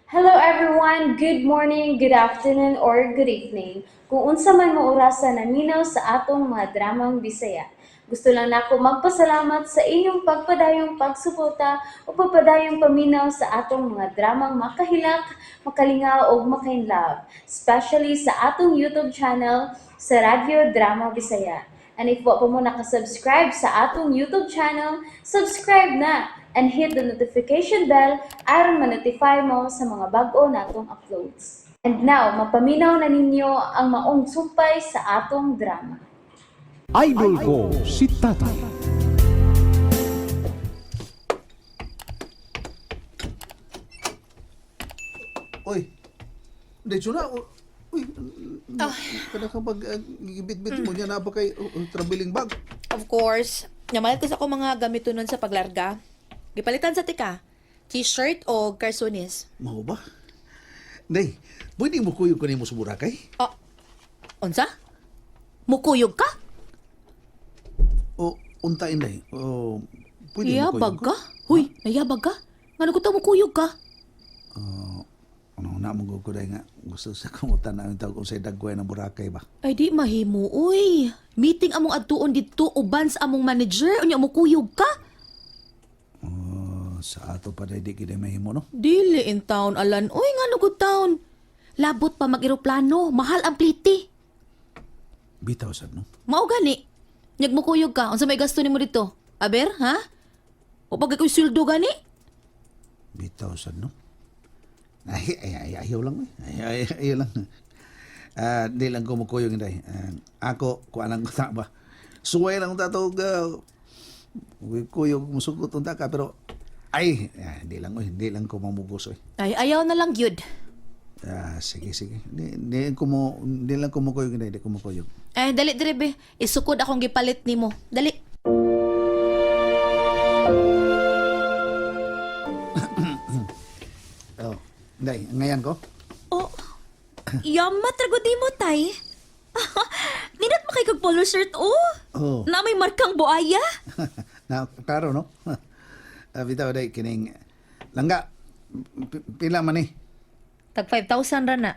Hello everyone! Good morning, good afternoon, or good evening. Kung unsa man mo orasa naminaw sa atong mga dramang Bisaya. Gusto lang nako magpasalamat sa inyong pagpadayong pagsuporta o pagpadayong paminaw sa atong mga dramang makahilak, makalingaw ug makainlove, especially sa atong YouTube channel sa Radyo Drama Bisaya. And if wa pa mo nakasubscribe sa atong YouTube channel, subscribe na and hit the notification bell aron ma-notify mo sa mga bag-o natong uploads. And now, mapaminaw na ninyo ang maong sumpay sa atong drama. Idol ko si Tatay. Uy, diretso na. Uy, kada ka pag gibit-bit mo niya na pa kay traveling bag. Of course, namalit kasi ako mga gamito nun sa paglarga. Gipalitan sa tika, t-shirt o karsunis. Mao ba? Day, pwede mo kuyog ko nimo sa Boracay? Oh, unsa? Mukuyog ka? O untain day. O pwede mo Nayabag kuyog ko? ka? Huy, nayabag ka? Ngano ko ta mukuyog ka? Ano na mo ko day nga gusto sa kumutan na ang tawag kung sa dagway ng Boracay ba. Ay di mahimo, uy. Meeting among adtuon didto uban sa among manager unya mukuyog ka? Oh, sa ato pa day di gid mahimo no. Dili in town alan. Uy, ngano ko town? Labot pa mag-eroplano, mahal ang pliti. Bitaw sad no. Mao gani. Nyag mukuyog ka, unsa may gasto nimo dito? Aber, ha? O pag ako'y sweldo gani? Bitaw sad no. Ay, ay, ay, ayaw lang, uy. Ay, ay, ayaw lang. Ah, di lang ko mukuyog inday. Ah, ako, kuan lang ko ta ba. Suway lang ta to, kuyog musugot unta ka pero ay, ah, di lang uy, di lang ko mamugos uy. Ay, ayaw na lang yun. Ah, sige sige. Di, di ko mo di lang ko mukuyog inday, di ko mukuyog. Ay, dali dire be. Isukod akong gipalit nimo. Dali. Oh, inday, ngayon ko. Oh, yama trago di mo, tay. Ninat mo kay kag polo shirt, oh. Oh. Na may markang buaya. Na klaro no. Ah, bitaw day kining langga pila man ni. Tag 5,000 ra na.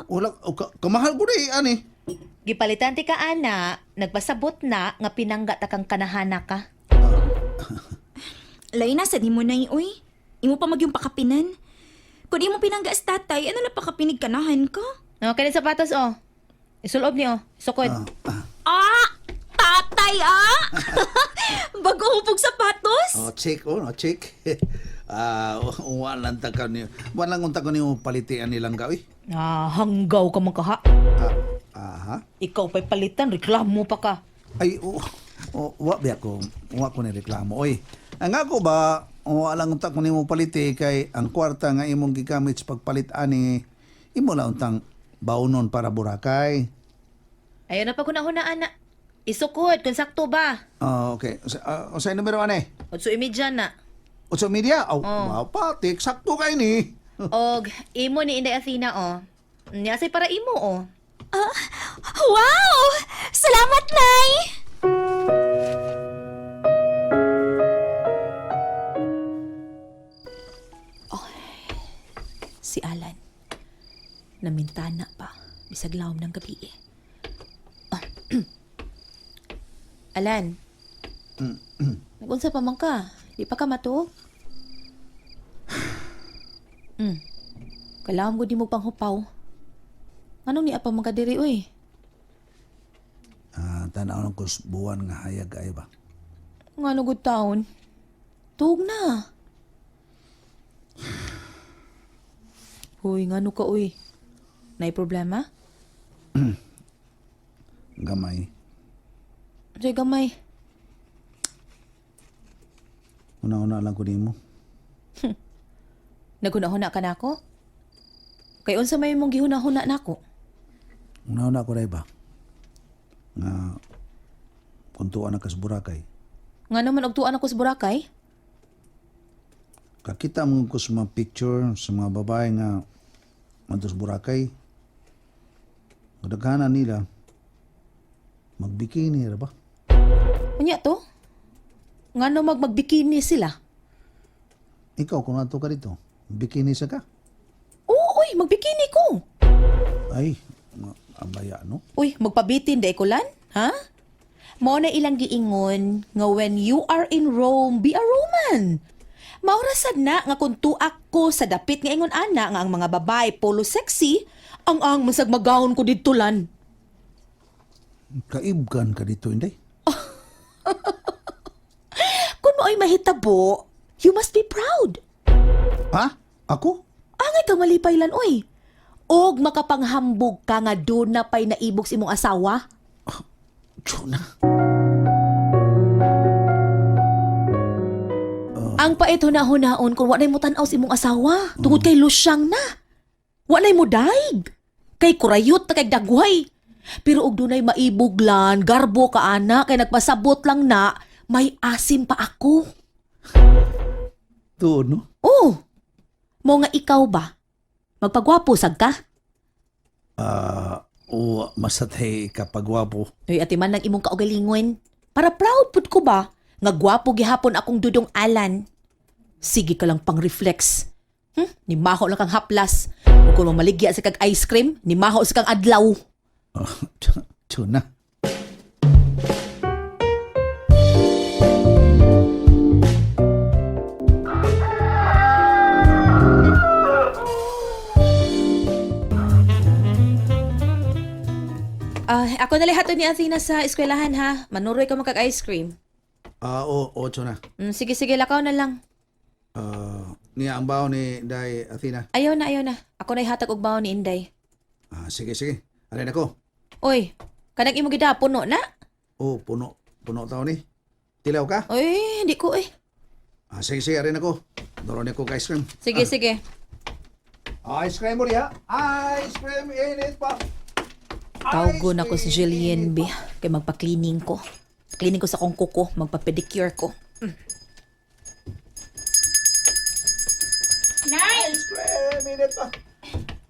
Wala oh, kamahal ko day ani. Gipalitan ti ka ana, nagpasabot na nga pinangga ta kang kanahana ka. Lain na sa di mo nay, uy. Imo pa magyung pakapinan. Kung imo pinangga sa tatay, ano na pakapinig kanahan ko? No, kani sapatos oh. Isulob ni oh. Isukod. Ah! Tatay, ah! Bago hupog sapatos? Oh, check oh, no, check. Ah, wala lang ta ka ni. Wala lang unta ko nimo palitian nilang ka, uy. Ah, hanggaw ka man kaha. Ah, aha. Ikaw pa'y palitan, reklamo pa ka. Ay, oh, oh, wa ba ako, wa ko ni reklamo. Oy, ang ako ba, wala lang unta ko nimo paliti kay ang kwarta nga imong gigamit sa pagpalit ani imo lang untang baunon para Boracay. Ayaw na pag-hunahuna, ana. Isukod, kung sakto ba? Ah, okay. Sa unsay numero ani? 8:30 na. Otso media? Oh, wow, patik sakto kay ni. Og imo ni Inday Athena oh. Niya say para imo oh. Ah, wow! Salamat, Nay! Si Alan. Namintana pa. Bisag lawom ng gabi eh. Ah. Alan. Nagunsa pa man ka? Di pa ka matuog? Kalawom ko di mo panghupaw. Anong niya pa man ka diri uy? Ah, tanaw lang ko sa buwan nga hayag ay ba. Ngano good taon? Tuog na. Uy, ngano ka uy? Nay problema? Gamay. Jay gamay. Una-una lang ko nimo. Naghuna-huna ka na ako? Kay unsa may imong gihuna-huna nako? Una-una ko ba? Nga kuntuan na kas Boracay. Nga naman og tuan ako sa Boracay? Kakita mo ko sa mga picture sa mga babae nga ngadto sa Boracay. Kadaghanan nila magbikini ra ba? Unya to? Nga no magbikini sila? Ikaw kung nato ka dito, Bikini sa ka? Oo, uy, magbikini ko. Ay, ambaya no? Uy, magpabitin day ko lan, ha? Mao na ilang giingon nga when you are in Rome, be a Roman. Maura sad na nga kung tuak ko sa dapit nga ingon ana nga ang mga babae polo sexy, ang masag magahon ko didto lan. Kaibgan ka dito, hindi? Kung mao'y mahitabo, you must be proud. Ha? Ako? Angay kang malipay lan oy. Og makapanghambog ka nga doon na pa'y naibog sa imong asawa. Tsuna. Ang pait hunahunahon kung wanay mo tan-aw sa imong asawa tungod kay lusyang na. Wanay mo daig. Kay kurayot na kay dagway. Pero og dunay maibuglan, garbo ka ana kay nagpasabot lang na, may asim pa ako. Tuod, no? Oh. Mo nga ikaw ba? Magpagwapo sad ka? Ah, o masatay kapagwapo. Uy, ati man lang imong kaugalingon. Para proud pud ko ba? Nga gwapo gihapon akong dudong Alan. Sige ka lang pang reflex. Ni maho lang kang haplas. Ug kung mamaligya sa kag ice cream, ni maho sa kang adlaw. Oh, tsuna. Ah, ako na hatod ni Athena sa eskwelahan ha. Manuroy ka magkag ice cream. Ah, o, o, tsuna. Sige sige, lakaw na lang. Ah, niya ang baon ni Day Athena. Ayaw na, ayaw na. Ako na hatag og baon ni Inday. Ah, sige, sige. Alin ako. Oy, kanang imo gida puno na? Oh, puno. Puno tao ni. Tilaw ka? Oy, hindi ko eh. Ah, sige, sige. Alin ako. Doro ni ko ice cream. Sige, sige. Ice cream mo riya. Ice cream init pa. Tawgon ako si Jillian B. Kay magpa-cleaning ko. Cleaning ko sa kong kuko, magpa-pedicure ko. Nay! Ice cream init pa.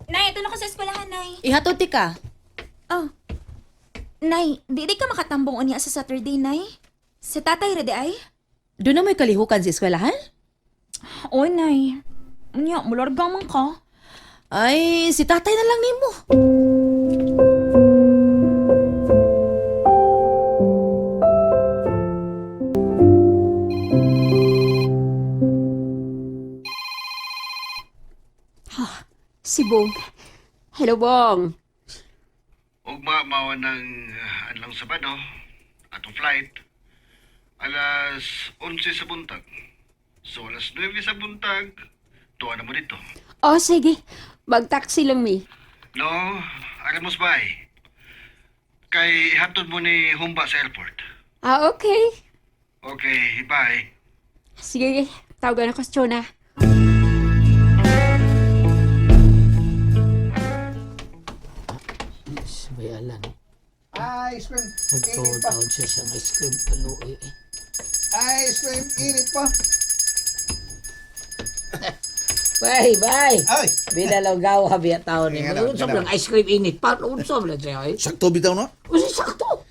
Nay, ito na ko sa eskwelahan, Nay. Ihatod ti ka. Oh. Nay, di ka makatambong unya sa Saturday, Nay. Sa tatay ra di ay? Doon na mo'y kalihukan sa eskwelahan? Oh, Nay. Unya, mularga man ka. Ay, si tatay na lang nimo. Si Bong. Hello, Bong. Ugma mao ng adlong Sabado, atong flight, alas 11 sa buntag. So alas 9 sa buntag, tuwa na mo dito. Oh, sige. Mag-taxi lang mi. No, aramos bay. Kay hatod mo ni Humba sa airport. Ah, okay. Okay, bye. Sige, tawagan ako sa Chona. May alan. Ice cream init pa. Nagtuon-taon siya siyang ice cream. Kaluoy eh. Ice cream init pa. Bay, bay! Ay, Bila lang gawa biya tao ni Nga mo. na, Unsa nga na. lang ice cream init pa. Unsa lang siya eh. Sakto bitaw no? Usa sakto.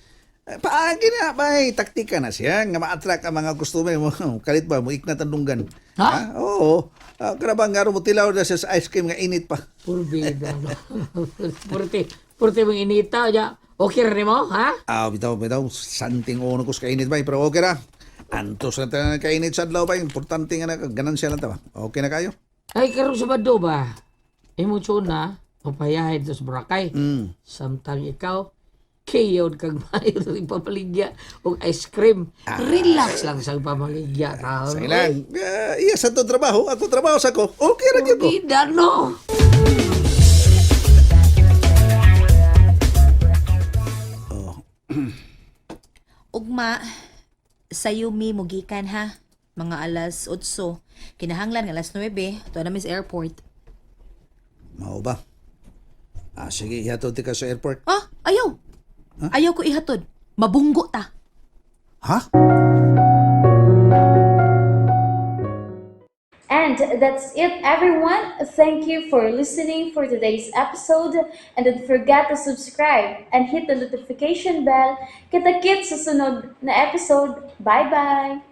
Eh, paagi na, bay. Taktika na siya. Nga ma-attract ang mga customer mo. Kalit ba? Mo iknat ang dunggan. Ha? Oo. Ah, karabang nga mo tilaw na siya sa ice cream nga init pa. Purbida. Purti, purti mong inita ya. Okay ra nimo, ha? Ah, bitaw, bitaw. Santing ono ko sa kainit bay. Pero okay ra. Antos na tayo ng kainit sa adlaw bay. Importante nga na. Ganan siya lang ta ba? Okay na kayo? Ay karon sa bado ba? Imo tsuna, papayahin sa Boracay. Samtang ikaw kayon kag mayo sa ipamaligya og ice cream. Relax lang sa pamaligya taon. Sa ilang. Ah, iya sa to trabaho. Ako trabaho sa ko. Okay ra gyud ko. Purbida no. Ugma, sayo mi mugikan ha. Mga alas 8. Kinahanglan nga alas 9. Tuwa na mi sa airport. Mao ba? Ah, sige. Ihatod ti ka sa airport. Ah, ayaw. Ayaw ko ihatod. Mabunggo ta. Ha? And that's it, everyone. Thank you for listening for today's episode. And don't forget to subscribe and hit the notification bell. Kita-kits sa sunod na episode. Bye-bye!